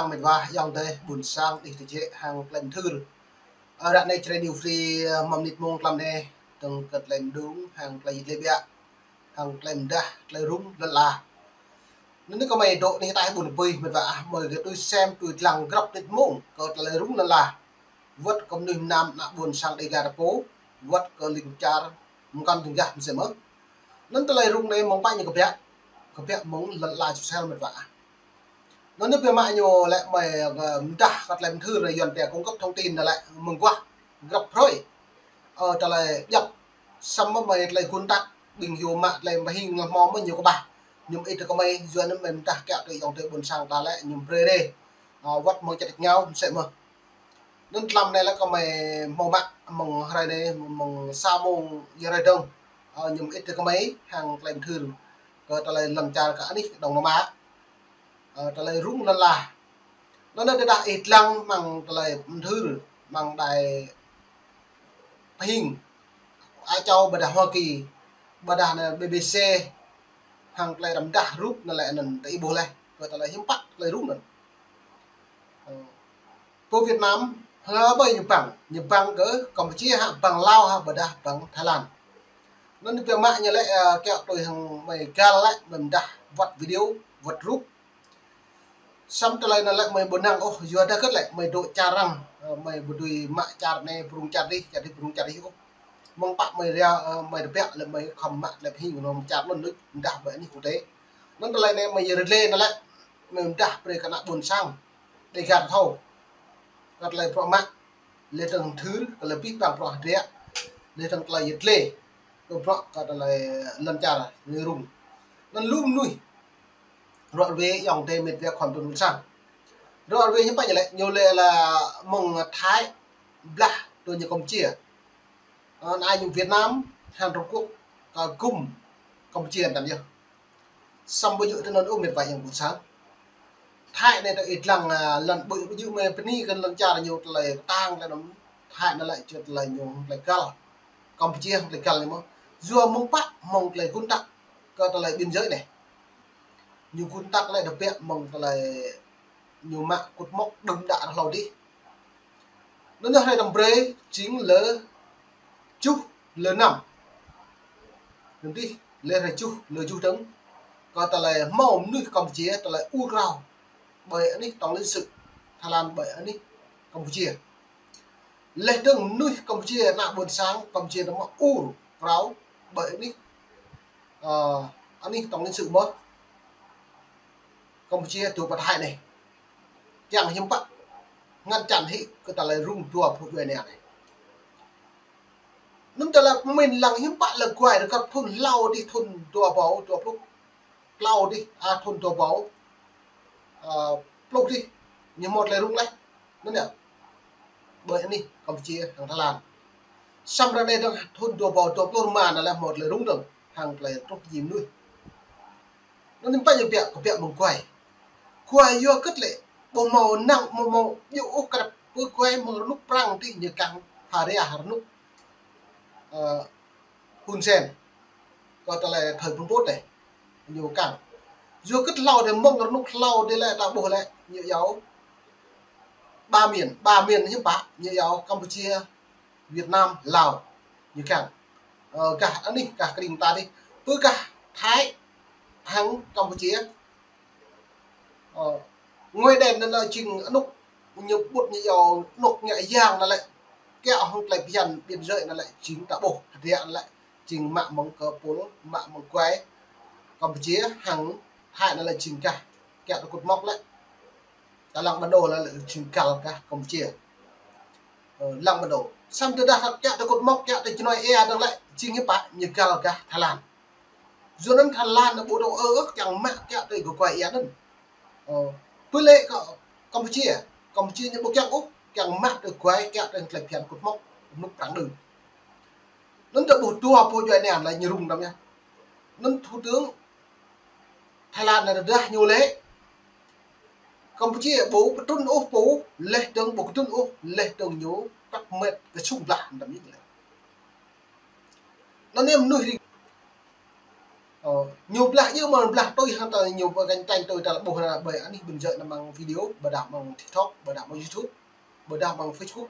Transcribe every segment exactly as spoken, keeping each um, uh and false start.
Mĕt wa ayŏng adơi ƀuôn sang đih tơjĕ hăng tơlơi mơthưr. Ơ, ră anai Jrai New Free, ơ, mơ̆ng mơnit mông tlam anai, tơ̆ng kơ tơlơi mơđung hăng tơlơi yit lĕ biă, hăng tơlơi mơdah tơlơi rŭng lŏn ala. Anŭn yơh kơmơi dŏ anih ataih ƀun apui, mĕt wa ah, mơi gơ̆ tui sem tui lăng grăp mơnit mông kơ tơlơi rŭng lŏn ala. Wơ̆t kơ mơnuih mơnam ană ƀuôn sang Dega ta pô, wơ̆t kơ ling čar mơkăn ƀing gah mơsĕ mơ̆n. Anŭn tơlơi rŭng anai mơ̆ng pă ñu kơbiă, kơbiă mơ̆ng lŏn ala ču sel mĕt wa ah. Anŭn yơh biă mă ñu lĕ mơi, ơ, mơdah kơ tơlơi mơthưr anai Yuan pia cung cấp thông tin anai lĕ mơguah grăp hrơi. Ơ, tơlơi djŏp samơ̆ mơi tơlơi gun tăk ƀing hyu mă tơlơi pơhing lăng hmâo mơ̆n ñu kơƀah. Ñu mơit tơ kơmơi, Yuan anŭn mơi mơdah kiăng tui ayŏng adơi ƀuôn sang ta lĕ ñu brơi rê. Ơ, wơ̆t mơ̆ng čăt rơngiao mơsĕ mơ̆n. Anŭn tlam anai lĕ kơmơi hmâo mă mơ̆ng hrơi anai, mơ̆ng sa mông hrơi dơ̆ng. Ơ, ñu mơit tơ kơmơi hăng tơlơi mơthưr kơ tơlơi lŏn čar kơ anih Đông Nam Á. Ơ, tơlơi rŭng lŏn ala. Anŭn yơh tơdah ih lăng mơ̆ng tơlơi mơthưr, mơ̆ng đài pơhing Á Châu ƀôdah Hoa Kỳ, ƀôdah anai B B C, hăng tơlơi răm dah rup anŭn lĕ anŭn tơ ih ƀuh laih, kơ tơlơi hiư̆m pă tơlơi rŭng anŭn. Ơ, pơ Việt Nam, hlơi ƀơi ñu bang, ñu bang kơ Campuchia hă, bang Lào hă, ƀôdah bang Thái Lan. Anŭn biă mă ñu lĕ, ơ, kiăng tui hăng mơi găl lĕ, mơi mơdah wơ̆t video, wơ̆t rup. Samơ̆ tơlơi anŭn lĕ mơi ƀu năng ôh, yua dah kơ̆t lĕ mơi dŏ čar arăng, ơ, mơi ƀu dưi mă čar anai, pơrŭng čar adih, čar adih pơrŭng čar adih ôh. Mơ̆ng pă mơi ria, ơ, mơi rơbiă lĕ mơi khŏm mă tơlơi pơhing anŭn čar anŭn đôč, mơdah ƀơi anih quốc tế. Anŭn tơlơi anai mơi rơlê anŭn lĕ, mơi mơdah brơi kơ ană ƀuôn sang Dega ta thâo. Kơ tơlơi prŏng mă, lĕ tơ̆ng thưr, kơ tơlơi pih pang prŏng hơdră, lĕ tơ̆ng tơlơi yit lĕ, tơ̆ng prŏng kơ tơlơi lŏn čar ñu rŭng. Anŭn lu mơnuih rŏ rơwe ayŏng adơi mĕt wa khŏm tơnun sang. Rŏ rơwe hiư̆m pă ñu lĕ, ñu lĕ lĕ mơ̆ng Thái blah tui ñu Campuchia. Ơ, anai ñu Việt Nam, hăng Trung Quốc, kơ gum Campuchia anŭn yơh. Samơ̆ ƀu djơ̆ tui anŭn ôh mĕt wa ayŏng ƀuôn sang. Thái anai tơ ih lăng, ơ, lŏn ƀu, ƀu djơ̆ mơi bơni kơ lŏn čar ñu tơlơi kơtang tơlơi anŭn. Thái anŭn lĕ čơ tơlơi ñu tơlơi găl. Campuchia tơlơi găl ñu mơ̆n. Yua mơ̆ng pă mơ̆ng tơlơi gun tăk kơ tơlơi biên giới anai. Ñu gun tăk lĕ rơbiă mơ̆ng tơlơi ñu mă kŭt mŏk đưm đă hlâo adih. Anŭn yơh hrơi tơm brơi jing lơ tơjuh lơ năm. Anŭn adih lĕ hrơi tơjuh lơ tơjuh dơ̆ng. Kơ tơlơi hmâo mơnuih Campuchia tơlơi ur krao ƀơi anih tổng lãnh sự Thái Lan ƀơi anih Campuchia. Lĕ dơ̆ng mơnuih Campuchia ană ƀuôn sang Campuchia tơma ur krao ƀơi anih, ơ, anih tổng lãnh sự mơ̆n. Campuchia tui pơ Thái anai. Kiăng hiư̆m pă ngăn chặn hĭ kơ tơlơi rŭng dua pluh djuai ania anai. Anŭn tơlơi pơmĭn lăng hiư̆m pă lĕ guai rơkăp thŭn hlâo adih thŭn dua rơbâo dua pluh hlâo adih, ơ, thŭn dua rơbâo, ơ, pluh adih, ñu hmâo tơlơi rŭng laih. Anŭn yơh. Ƀơi anih Campuchia hăng Thái Lan. Samơ̆ ră anai dơ̆ng thŭn dua rơbâo dua pluh rơma anŭn lĕ hmâo tơlơi rŭng dơ̆ng hăng tơlơi truh jing mơnuih. Anŭn hiư̆m pă ñu biă, kơ biă mơ̆ng guai. Guai yua kơ̆t lĕ, ƀu hmâo năng, ƀu hmâo djơ̆ ôh krăp pơ guai mơ̆ng rơnŭk Prang adih ñu kiăng pha ria rơnŭk, ơ, Hun Sen. Kơ tơlơi thời Pol Pot anai. Ñu kiăng. Yua kơ̆t hlâo adih mơ̆ng rơnŭk hlâo adih lĕ ta ƀuh lĕ ñu iâu ba miền, ba miền hiư̆m pă, ñu iâu Campuchia, Việt Nam, Lào, ñu kiăng. Ơ, gah anih, gah kring ta adih. Pơ gah Thái, hăng Campuchia. Ơ, ngôi đèn anŭn lĕ jing anŭk ñu ƀut ñu iâu anŭk ngă yang anŭn lĕ. Kiăng hăng tơlơi phiăn biên giới anŭn lĕ jing ta ƀuh, hơdră anŭn lĕ. Jing mă mơ̆ng kơ Pol, mă mơ̆ng guai. Campuchia, hăng Thái anŭn lĕ jing gah. Kiăng tơ kŭt mŏk lĕ. Ta lăng bản đồ lĕ, lĕ jing găl gah Campuchia. Ơ, lăng bản đồ. Samơ̆ tơdah kiăng tơ kŭt mŏk, kiăng tơ jơnoi ia dơ̆ng lĕ, jing hiư̆m pă ñu găl gah Thái Lan. Yua anŭn Thái Lan anŭn ƀu dŏ ơ ơ kiăng mă kiăng tơ gơ̆ guai ia anŭn. Ơ, pơ lĕ kơ Campuchia, Campuchia ñu ƀu kiăng ôh, kiăng mă tơ guai kiăng tơ tơlơi phiăn kŭt mŏk, rơnŭk Prang đưm. Anŭn tơ ƀuh dua pluh djuai ania lĕ ñu rŭng tơm yơh. Anŭn thủ tướng Thái Lan anŭn rơđah ñu lĕ Campuchia ƀu pơtrŭn ôh pô, lĕ dơ̆ng ƀu pơtrŭn ôh, lĕ dơ̆ng ñu prăk mĕt kơsŭng blah tơm yơh lĕ. Anŭn anai mơnuih ring. Ơ, ñu blah yơh mơ̆n blah tui hăng ta ñu bơkan tañ tui ta ƀuh na ƀơi anih ƀing jơ̆ na mơ̆ng video, ƀôdah mơ̆ng TikTok, ƀôdah mơ̆ng YouTube, ƀôdah mơ̆ng Facebook.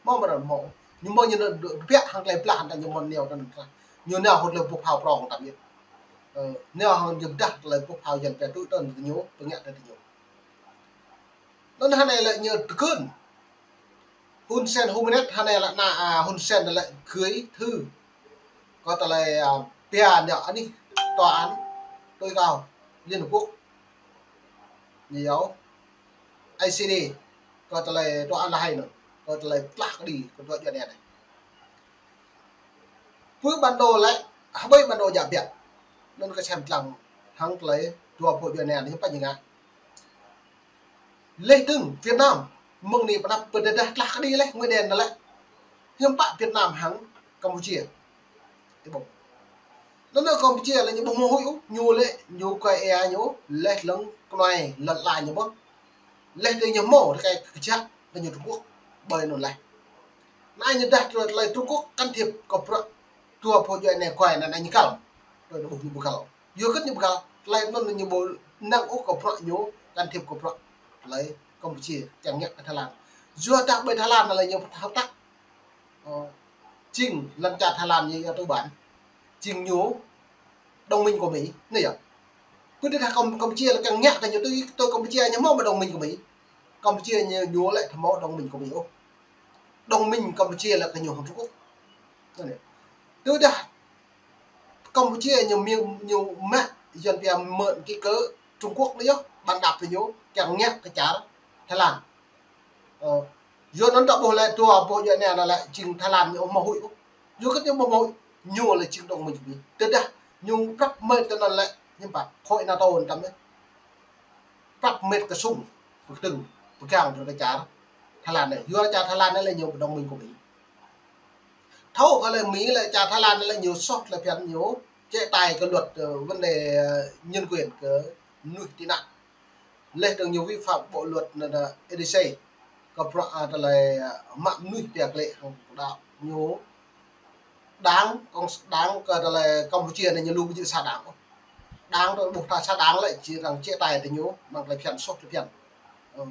Mơ̆ mơ̆n mơ̆. Ñu mơ̆ ñu na biă hăng tơlơi blah hăng ta ñu mơ̆n neo ta na. Ñu neo hŏt tơlơi boh phao prong ta biă. Ơ, neo hăng ñu blah tơlơi boh phao Yuan pia tui ta ñu, pơngă ta ñu. Anŭn hơnai lĕ ñu tơkơn. Hun Sen hôm mơnĕt hơnai lĕ na, à, Hun Sen lĕ gửi thư. Kơ tơlơi, à, pia neo anih tòa án tối cao Liên Hợp Quốc. Ñu yua I C D. Kơ tơlơi tòa án lĕ hai anŭn. Kơ tơlơi plah kơđi kơ tơlơi Yuan anai. Pơ bản đồ lĕ, hơbơi bản đồ djă biă. Anŭn kơ sem tlang hăng tơlơi dua pô Yuan anai ñu pă ñu ngă. Leh dơ̆ng Việt Nam, mơ̆ng anai pơnăp pơdơdah tlah kơđi leh, Nguyễn Đen lĕ. Hiư̆m pă Việt Nam hăng Campuchia. Ih ƀuh. Anŭn Campuchia lĕ ñu ƀu hmâo huĭ ôh, ñu lĕ, ñu kơi ia ñu, leh lơ̆ng kơnuai lŏn ala ñu ƀuh. Leh dơ̆ng ñu hmâo, rơkai kơjăp, kơ ñu Trung Quốc, ƀơi anŭn leh. Anai ñu dah tơlơi Trung Quốc can thiệp kơ bruă dua pô Yuan anai kuai anŭn anai ñu kăl. Tơlơi ƀuh ñu ƀu kăl. Yua kơ ñu ƀu kăl, tơlơi anŭn ñu ƀu năng ôh kơ bruă ñu can thiệp kơ bruă tơlơi Campuchia, kiăng ngă kơ Thái Lan. Yua dah ƀơi Thái Lan anai lĕ ñu hợp tác. Ơ, jing lŏn čar Thái Lan ñu yua tư bản. Jing ñu đồng minh kơ Mỹ, anai yơh. Pơ tơdah Cam-, Campuchia lĕ kiăng ngă kơ ñu tui, tui Campuchia ñu hmâo mă đồng minh kơ Mỹ. Campuchia ñu, ñu lĕ ƀu hmâo đồng minh kơ Mỹ ôh. Đồng minh Campuchia lĕ kơ ñu hăng Trung Quốc. Anai. Tơdah Campuchia ñu mĭn, ñu mă Yuan pia mơ̆n kơ Trung Quốc anai yơh, bàn đạp kơ ñu, kiăng ngă kơ čar Thái Lan. Ơ, yua anŭn ta ƀuh lĕ dua pô Yuan anai lĕ jing Thái Lan ñu ƀu hmâo huĭ ôh. Yua kơ ñu ƀu hmâo huĭ, ñu lĕ jing đồng minh kơ Mỹ. Tơdah ñu prăp mĕt tơ anŭn lĕ, hiư̆m pă, khối NATO anŭn tăm lĕ. Prăp mĕt kơ sung, pơkơdơ̆ng, pơgang tơ kơ čar Thái Lan anai. Yua čar Thái Lan anai lĕ ñu đồng minh kơ Mỹ. Thâo kơ lĕ Mỹ lĕ čar Thái Lan anai lĕ ñu soh tơlơi phiăn ñu chế tài kơ luật, ơ, vấn đề, ơ, nhân quyền kơ mơnuih tị nạn. Leh dơ̆ng ñu vi phạm bộ luật anŭn, anŭn, A D C. Kơ bruă, à, tơlơi, à, mă mơnuih pia klĕ hăng pơđao ñu. Đảng, Cộng, Đảng kơ tơlơi Campuchia anai ñu lu ƀu djơ̆ sa đảng. Đảng tơ ƀuh ta sa đảng lĕ či arăng chế tài tơ ñu, mơ̆ng tơlơi phiăn soh tơlơi phiăn. Ơ.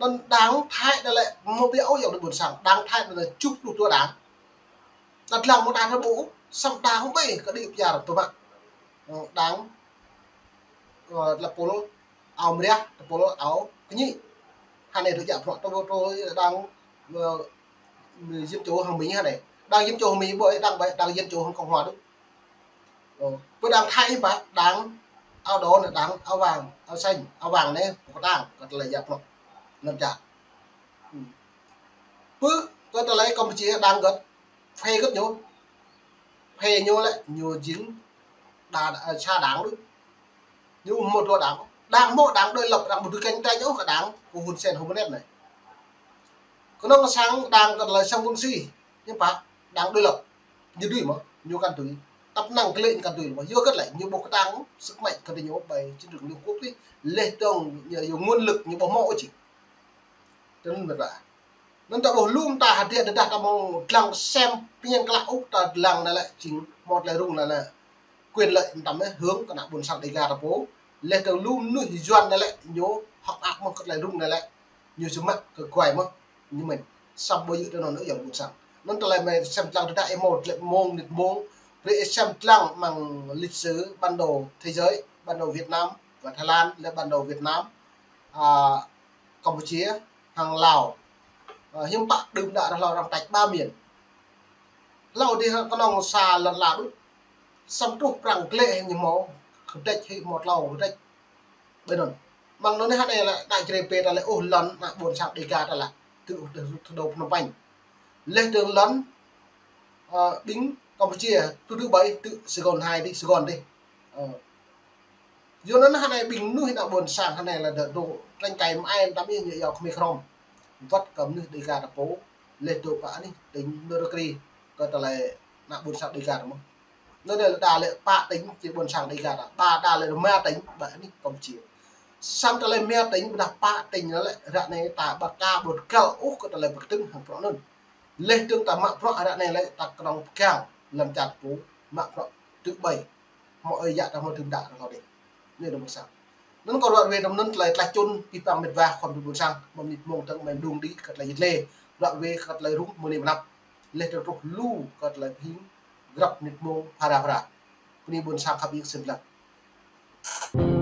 Anŭn Đảng Thái anai lĕ hmâo biă ôh yua kơ ƀôn sang. Đảng Thái anai lĕ tơjuh pluh dua đảng. Đa lăng mơ̆ đa tơƀuh, samơ̆ đa hơbơi kơđi pơyar tơmă. Ơ, đảng, ơ, tơlơi pôl ao mơriah, tơlơi pôl ao kơñĭ. Hơnai tơ djă bruă tơ, tơ đảng, ơ, Dân Chủ hăng Mỹ hơnai. Đảng Dân Chủ hăng Mỹ ƀơi, đảng ƀơi, đảng Dân Chủ hăng Cộng Hòa đôč. Ơ, pơ đảng Thái pă, đảng áo đỏ anai, đảng áo vàng, áo xanh, áo vàng anai, pơkơtang, kơ tơlơi djă bruă. Lŏn čar. Ư. Pơ, kơ tơlơi Campuchia đảng gơ̆t, phe gơ̆t ñu. Phe ñu lĕ, ñu jing đa, đa, sa đảng đôč. Ñu hmâo dua đảng. Đảng hmâo đảng đối lập, đảng ƀu dưi cạnh tranh ôh kơ đảng kơ Hun Sen hôm mơnĕt anai. Kơnơ̆ng kơ sang đảng kơ tơlơi sang Wang Xi, hiư̆m pă, đảng đối lập. Ñu dưi mơ̆, ñu kăn dưi. Tăp năng kơ lĕ ñu kăn dưi mơ̆. Yua kơ lĕ, ñu ƀu kơtang sức mạnh kơ ñu ƀơi chiến trường Liên Quốc tih. Leh dơ̆ng, ñu, ñu nguồn lực ñu ƀu hmâo ôh či. Tơ anŭn mơ̆. Anŭn ta ƀuh lŏm ta hơdră tơdah ta hmâo lăng sem pơñen klah ôh ta lăng anai lĕ jing hmâo tơlơi rŭng anai lĕ. Quyền lợi anŭn tăm lĕ hơ̆ng kơ ană ƀôn sang Đêga ta pô. Leh dơ̆ng lu mơnuih Yuan anai lĕ ñu hơ̆k mơak mơ̆n kơ tơlơi rŭng anai lĕ. Ñu či mă kơ kuai mơ̆n. Ñu mĭn. Samơ̆ ƀu djơ̆ tơ anŭn ôh yua ƀôn sang. Anŭn tơlơi mơi sem tlang tơdah ih hmâo tơlơi mông nit mông. Brơi ih sem tlang mơ̆ng lịch sử bản đồ thế giới, bản đồ Việt Nam và Thái Lan, lĕ bản đồ Việt Nam, à, Campuchia, hăng Lào. Ơ, hiư̆m pă đưm đă ră hlâo arăng tač ba miền. Hlâo dih hăng kơnơ̆ng sa lŏn ala đôč. Samơ̆ truh prăng klĕ hăng ñu hmâo kơdrĕč hĭ hmâo tlâo kơdrĕč. Ƀơi anŭn. Mơ̆ng anŭn anai hơnai lĕ đa čre pê ta lĕ ôh lŏn ană ƀôn sang Đêga ta lĕ. Tơ, tơ, thủ đô Phnom Penh. Leh dơ̆ng lŏn, ơ, ƀing Campuchia, tơ tơ ƀai, tơ Sài Gòn hai dih, Sài Gòn dih. Ơ. Yua anŭn hơnai ƀing mơnuih ană ƀôn sang hơnai lĕ dŏ, dŏ, trăng kai mơai tăm ih ñu yua kơ mơkrŏm. Wơ̆t kơ mơnuih Đêga ta pô, leh dŏ pơ anih tỉnh Mörkri, kơ tơlơi ană ƀôn sang Đêga ta mơ̆n. Anŭn lĕ đa lĕ pă tỉnh či ƀôn sang Đêga ta, ba đa lĕ rơma tỉnh ƀơi anih Campuchia. Samơ̆ tơlơi rơma tỉnh, ƀôdah pă tỉnh anŭn lĕ ră anai ta ƀu ka ƀu kăl ôh kơ tơlơi pơkơdơ̆ng hăng bruă anŭn. Leh dơ̆ng ta mă bruă ră anai lĕ ta kơnơ̆ng pơgang lăm čar pô mă bruă tơ ƀai. mơ̆ ơi yă ta mơ̆ tơm đă ta hlâo dih. Anai anŭn ƀôn sang. Anŭn kâo ruă ruai tơm anŭn tơlơi tlaih čun pi păng mĕt wa khŏm ƀôn sang. Mơ̆ mơnit mông tơ̆ng mơ̆ đung đĭ kơ tơlơi yit lê. Ruă ruai kơ tơlơi rŭng mơ̆ng anai mơnăp. Leh tơl truh lu kơ tơlơi pơhing grăp mơnit mông phara phara. Bơni ƀôn sang khăp iĕk sem lăng.